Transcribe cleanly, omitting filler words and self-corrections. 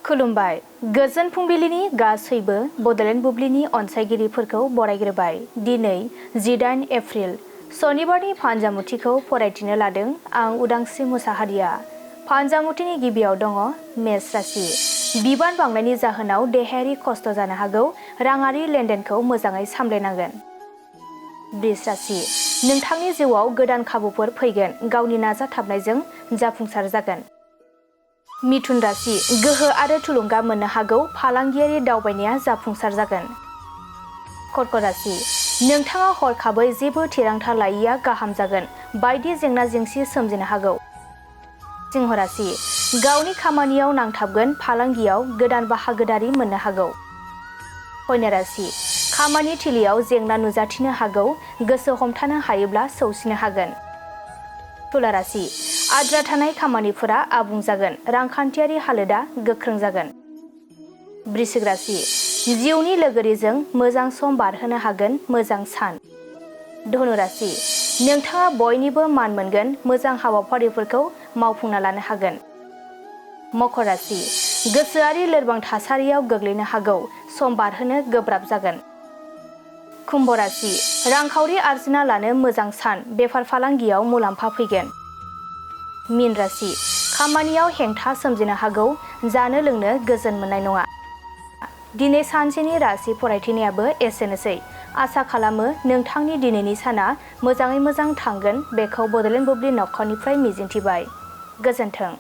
खुलुमबाय। गोजोन फुंबिलिनि गासैबो बडलेण्ड बुब्लिनि अनसायगिरिफोरखौ बरायग्रोबाय। दिनै 18 एप्रिल सनिबारनि फानजामुथिखौ फरायथिनो लादों आं उदांस्रि मुसाहारिया। फानजामुथिनि गिबियाव दङ मेष राशि। बिबान बांनायनि जाहोनाव देहायारि खस्थ जानो हागौ। राङारि लेनदेनखौ मोजाङै सामलायनांगोन। बृष राशि। नोंथांनि जिउआव गोदान खाबुफोर फैगोन। गावनि नाजाथाबनायजों जाफुंसार जागोन। मिथुन राशि। गोहो आरो थुलुंगा मोननो हागौ। फालांगियारि दावबायनाया जाफुंसार जागोन। कर्क राशि। नोंथाङा हरखाबै जेबो थिरांथा लायैया गाहाम जागोन। बायदि जेंना जेंसि सोमजिनो हागौ। सिंह राशि। गावनि खामानियाव नांथाबगोन। फालांगियाव गोदान बाहागोदारि मोननो हागौ। कन्या राशि। खामानि थिलियाव जेंना नुजाथिनो हागौ। गोसो हमथानो हायोब्ला सौसिनो हागोन। तुला राशि। आद्रा थानाय खामानिफोरा आबुं जागोन। रांखान्थियारि हालोदा गोख्रों जागोन। वृश्चिक राशि। जिउनि लोगोरिजों मोजां सम बारहोनो हागोन। मोजां सान। धनु राशि। नोंथाङा बयनिबो मान मोनगोन। मोजां हाबाफारिफोरखौ मावफुंना लानो हागोन। मकर राशि। गोसोआरि लोरबां थासारियाव गोग्लैनो हागौ। सम बारहोनो गोब्राब जागोन। कुम्भ राशि। रांखावरि आरजिना लानो मोजां सान। बेफार फालांगियाव मुलाम्फा फैगोन। मीन राशि। खामानियाव हेंथा सोमजिनो हागौ। जानो लोंनो गोजोन मोननाय नङा। दिनै सानसेनि राशि फरायथिनायाबो एसेनोसै। आसा खालामो नोंथांनि दिनैनि साना मोजाङै मोजां थांगोन। बेखौ बडलेण्ड बुब्लि नखरनिफ्राय मिजिंथिबाय। गोजोन्थों।